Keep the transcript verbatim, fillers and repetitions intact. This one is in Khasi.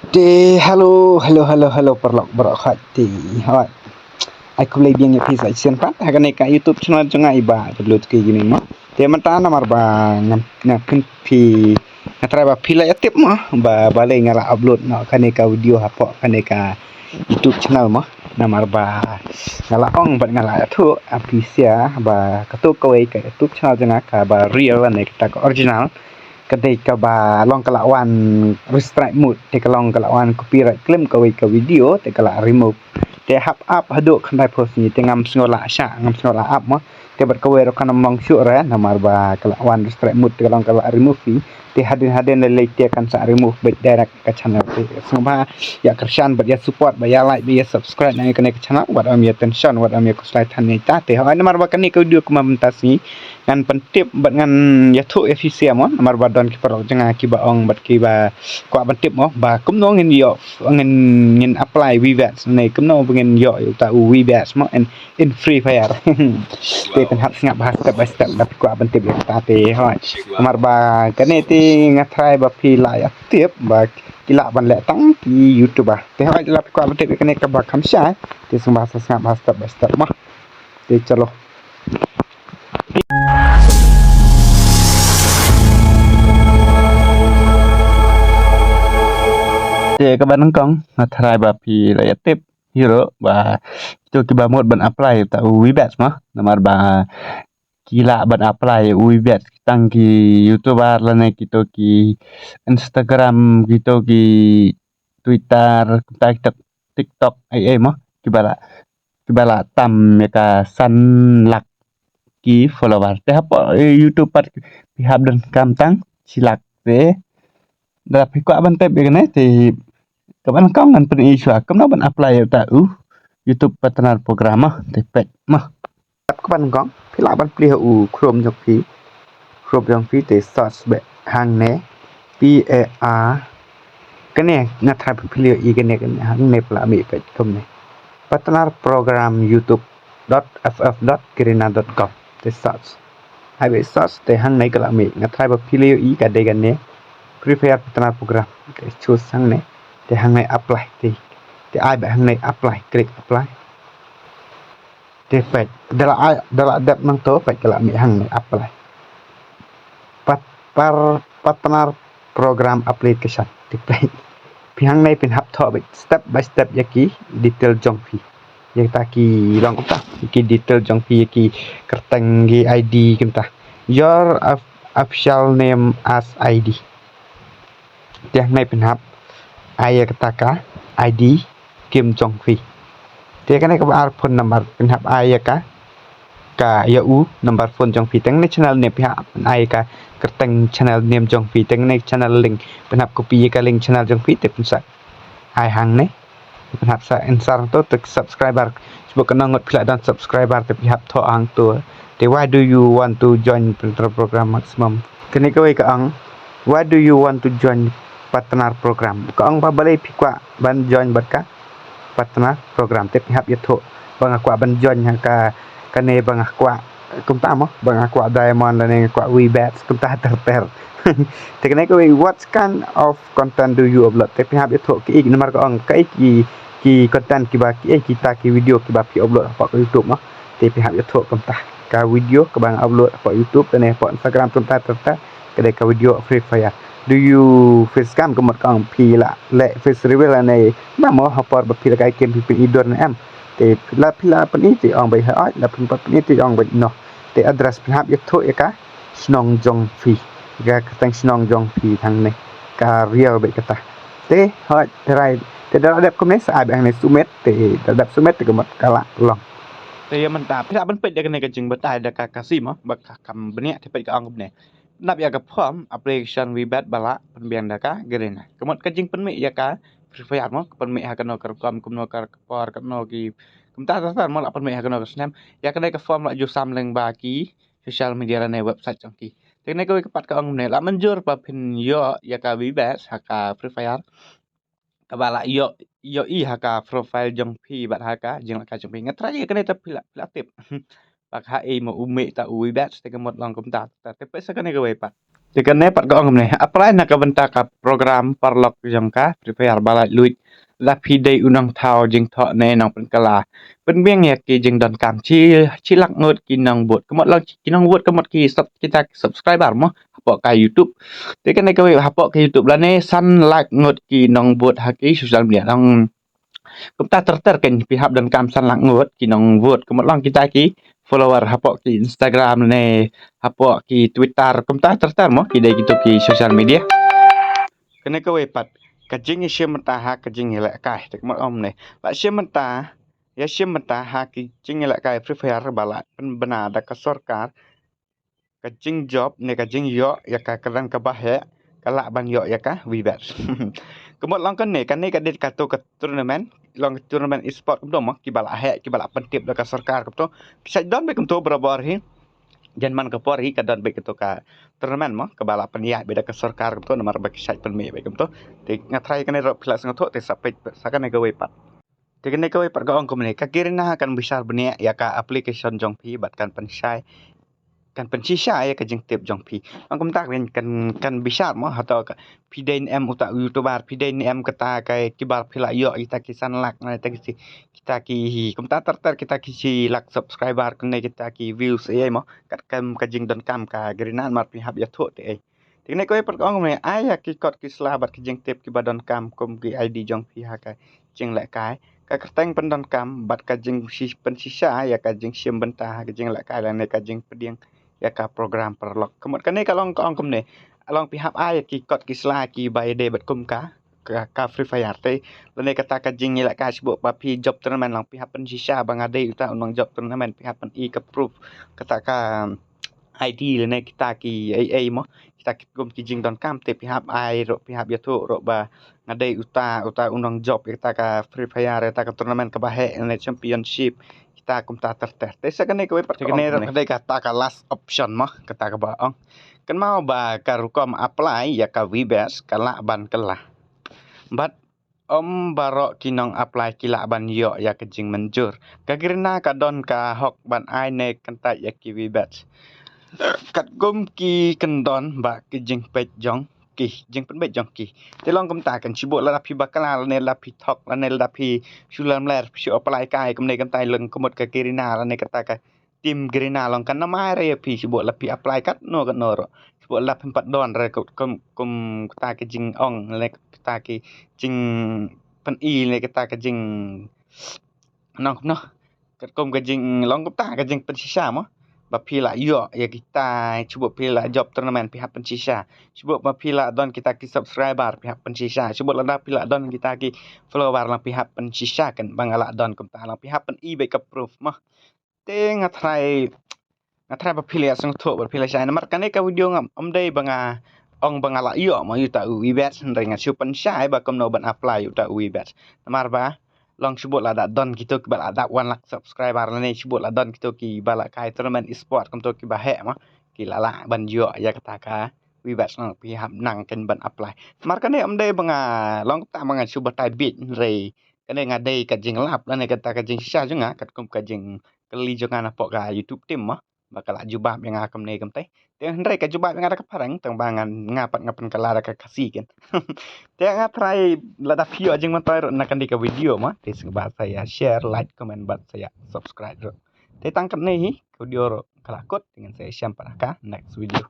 Te hello, hello, hello, hello, paralok baroh. Te hoi, ai khublei biang ïa phi sa shisien pat ha kane ka YouTube channel jong nga iba jablut ki gini mo. Te mynta namar ba ngam, nga pyn phi, nga trai ba phi la ïa tip mo ba balei nga la upload noh kane ka video hapoh kane ka YouTube channel mo. Namar ba nga la ong bad nga la ïathuh ïa phi sha ba kato kawei ka YouTube channel jong nga kaba real ne kata ka original ka dei kaba long ka la wan restrict mode, te ka long ka la wan copyright claim kawei ka video, te ka la remove. Te hap ap haduh khyndai phew sngi te ngam sngew lah shah, ngam sngew lah ap mo. Te bad kawei ruh kan ym long shuh re namar ba ka la wan restrict mode, te ka long ka la remove hi. Te hadien hadien lei lei te kan sa remove beit direct ka channel. Te sngewbha ïa kyrshan bad ïa support bad ïa like bad ïa subscribe na ïa kane ka channel, wat ym ïa tension, wat ym ïa khuslai than ïa ita. Te hoi, namar ba kane ka video kumba mynta sngi ngan pyntip bad ngan ïathuh ïa phi sha mo, namar ba don ki paralok jong nga kiba ong bad kiba kwah ban tip mo ba kumno ngin ïoh, ngin, ngin apply WeBets ne kumno ba ngin ïoh ïa uta u WeBets mo in, in Free Fire. Te pynhap sngap ha step by step da phi kwah ban tip ïa kata. Te hoi, namar ba kane te nga trai ba phi la ïa tip ba ki lah ban leh tang ki YouTuber. Te hoi, la phi kwah ban tip ïa kane kaba kham shai, te sngewbha sa sngap ha step by step mo. Te chalo. Te kaba nyngkong nga trai ba phi la ïa tip hi ruh ba kito kiba mut ban apply uta u WeBets mo, namar ba ki lah ban apply u WeBets tang ki YouTuber lane kito ki Instagram, kito ki Twitter, kumta kito TikTok, ei ei mo, kiba la, kiba la tam ïa ka san lak ki follower. Te hapoh, eh, YouTube pat phi hap donkam tang shi lak. Te da phi kwah ban tip ïa kane te kaba nyngkong ngan pyni shuwa kumno ban apply ïa uta u YouTube Partner Program mo, te peit mo. Bad kaba nyngkong phi lah ban plie ha u Chrome jong phi. Chrome jong phi te search beit hangne P A R. Kane nga trai ba phi la ïohi kane, kane hangne phi lah mih beit kumne. Partner Program YouTube dot F F dot Garena dot com. Te search. Ai beit search te hangne ka lah mih. Nga trai ba phi la ïohi ka dei kane Free Fire Partner Program. Te choose hangne. Te hangne apply te. Te ai beit hangne apply, click apply. Te peit, da la ai, da la dep nangto peit ka la mih hangne apply. Pat, par, Partner Program Application. Te peit. Phi hangne phin hap thoh beit step by step ïa ki detail jong phi. Ïa kita ki long kumta, ïa ki detail jong phi, ïa ki kyrteng, ki I D kumta. Your of-, official name as I D. Te hangne phin hap ai ïa kata ka I D kim jong phi. Te kane kaba ar phone number phin hap ai ïa ka, ka ïa u number phone jong phi. Te hangne channel name phin hap ai ïa ka kyrteng channel name jong phi. Te hangne channel link phin hap copy ïa ka link channel jong phi te phin sa ai hangne. Phin hap sa enter to te subscriber. Shu ba katno ngut phi la don subscriber te phi hap thoh hangto. Te why do you want to join Partner Program Maximum? Kane kawei ka ong, why do you want to join Partner Program? Ka ong ba balei phi kwah ban join bad ka Partner Program. Te phi hap ïathuh ba nga kwah ban join ha ka, kane ba nga kwah kumta mo, ba nga kwah Diamond lane nga kwah WeBets kumta ter ter. Te kane kawei, what kind of content do you upload? Te phi hap ïathuh kiei, namar ka ong kiei ki, ki content kiba, kiei kita ki video kiba phi upload hapoh ka YouTube mo. Te phi hap ïathuh kumta ka video kaba nga upload hapoh YouTube lane hapoh Instagram kumta ter ter. Ka dei ka video Free Fire. Do you face scam? Ka mut ka ong phi la leh face reveal lane ba mo ha por ba phi la kai game phi pyni dur ne em. Te la phi la pyni te ong beit hooid, la phi la pyni te ong beit noh. Te address phin hap ïathuh ïa ka shnong jong phi. Ïa ka kyrteng shnong jong phi hangne. Ka real beit kata. Te hooid, te right. Te da la dep kumne sa ai beit hangne submit, te da la dep submit te ka mut ka la long. Te ïa mynta phi lah ban peit da kane ka jingbatai da ka Kasi mo, ba ka kam bniah te peit ka ong kumne. Nap ïa ka form application WeBets ba la pynbiang da ka Garena. Ka mut ka jingpynmih ïa ka Free Fire mo, ka pynmih ha kano ka rukom, kumno ka por, kano ki, kumta ter ter mo, la pynmih ha kano ka snem. Ïa kane ka form la ju sam lyngba ki social media lane website jong ki. Te kane kawei ka pat ka ong kumne, la mynjur ba phin ïoh ïa ka WeBets ha ka Free Fire kaba la ïoh, ïohi ha ka profile jong phi bad ha ka jinglehkai jong phi. Nga trai ïa kane te phi la, phi la tip. Ba ka haei mo u mih ta u WeBets te ka mut long kumta. Te peit sa kane kawei pat. Te kane pat ka ong kumne, apply na ka bynta ka program paralok jong ka Free Fire ba la luid. Lada phi dei u nongthaw jingthoh ne nongpynkylla, pynbiang ïa ki jingdonkam shi, shi lak ngut ki nongbud. Ka mut lang ki nongbud ka mut ki sub-, kita ki subscriber mo hapoh ka YouTube. Te kane kawei hapoh ka YouTube lane san lak ngut ki nongbud ha ki social media. Long kumta ter ter kan phi hap donkam san lak ngut ki nongbud. Ka mut lang kita ki follower hapoh ki Instagram ne hapoh ki Twitter. Kumta ter ter mo ki dei kito ki social media. Kane kawei pat ka jingïashim bynta ha ka jingïalehkai. Te ka mut ong ne, la shim bynta, ïashim bynta ha ki jingïalehkai Free Fire ba la pynbna da ka sorkar, ka jingjop ne ka jingïoh ïa ka kyrdan kaba heh ka lah ban ïoh ïa ka VBATS. Ka mut long kane, kane ka dei kato ka tournament, long ka tournament e-sport kumto mo, kiba la heh, kiba la pyntip da ka sorkar kumto. Phi sa don beit kumto barabor hi. Jan man ka por hi ka don beit kato ka tournament mo, kaba la pynïaid beit da ka sorkar kumto, namar ba ki sa pynmih beit kumto. Te nga tharai kane ruh phi la sngewthuh, te sa peit sa kane kawei pat. Te kane kawei pat ka ong kumne, ka Garena kan bishar bniah ïa ka application jong phi bad kan pynshai, kan pynshisha ïa ka jingtip jong phi. Long kumta kan, kan, kan bishar mo, hato ka, phi dei ne em uta u YouTuber, phi dei ne em kata ka kiba phi la ïoh kita ki san lak ne, kita ki shi, kita ki, kumta ter ter kita ki shi lak subscriber ne kita ki views ei ei mo. Katkam ka jingdonkam ka Garena namar phi hap ïathuh te ei. Te kane kawei pat ka ong kumne, ai ïa ki kot ki sla bad ki jingtip kiba donkam kum ki ID jong phi ha ka jinglehkai. Ka kyrteng pyndonkam bad ka jingshi-, pynshisha ïa ka jingshim bynta ha ka jinglehkai lane ka jingpdiang ïa ka program paralok. Ka mut kane ka long ka ong kumne, long phi hap ai ïa ki kot ki sla kiba ïadei bad kum ka, ka, ka Free Fire te. Lane kata ka jingïalehkai, shu buh ba phi jop tournament long phi hap pynshisha ba nga dei uta u nongjop tournament, phi hap pyni ka proof, kata ka ID lane kita ki ei ei mo, kita ki kum ki jingdonkam te phi hap ai ruh, phi hap ïathuh ruh ba nga dei uta, uta u nongjop ïa kata ka Free Fire, ïa kata ka tournament kaba heh lane championship, kita kumta ter ter. Te sa kane kawei pat ka ong kumne, kata ka last option mo, kata kaba ong. Kynmaw ba ka rukom apply ïa ka VBATS ka lah ban kylla. Bad ym baroh ki nong apply ki lah ban ïoh ïa ka jingmynjur. Ka Garena ka don ka hok ban ai ne kyntait ïa ki VBATS katkum ki kyndon bad ki jingpeit jong ki, jingpynbeit jong ki. Te long kumta kan, shu buh lada phi bakla lane lada phi thok lane lada phi shu lamler phi shu apply kai kumne kyntait, long ka mut ka Garena lane kata ka team Garena long kan namar ïa phi, shu buh lada phi apply katno katno ruh, shu buh lada phim pat don re kum, kum, kum kata ki jingong lane kata ki jingpyni lane kata ki jing nong kumno, katkum ka jing, long kumta ka jingpynshisha mo. Ba phi la ïoh ïa kita, shu buh phi la jop tournament phi hap pynshisha. Shu buh ba phi la don kita ki subscriber phi hap pynshisha. Shu buh lada phi la don kita ki follower long phi hap pynshisha kan, ba nga la don kumta, long phi hap pyni beit ka proof mo. Te nga tharai, nga tharai ba phi la sngewthuh, ba phi la shai. Namar kane ka video ngam, ym dei ba nga ong ba nga la ïoh mo ïa uta u VBATS, hynrei nga shu pynshai ba kumno ban apply ïa uta u VBATS. Namar ba long shu buh lada don kito kiba la dap wan lak subscriber lane shu buh la don kito kiba la kai tournament e-sport kumto kiba heh mo, ki la lah ban ïoh ïa kata ka VBATS, long phi hap nang kan ban apply. Namar kane ym dei ba nga, long kata ba nga shu batai bieit, hynrei kane nga dei ka jinglap lane kata ka jingshisha jong nga katkum ka jingkylli jong nga napoh ka YouTube team mo, ba ka la jubab ïa nga kumne kumtai. Te hynrei ka jubab ïa nga da ka phareng, tang ba nga, nga pat nga pynkylla da ka Khasi kan. Te nga tharai lada phi ïoh jingmyntoi ruh na kane ka video mo, te sngewbha sa ïa share, like, comment bad sa ïa subscribe ruh. Te tang katne hi ka video ruh ka la kut, te ngin sa ïashem pat ha ka next video.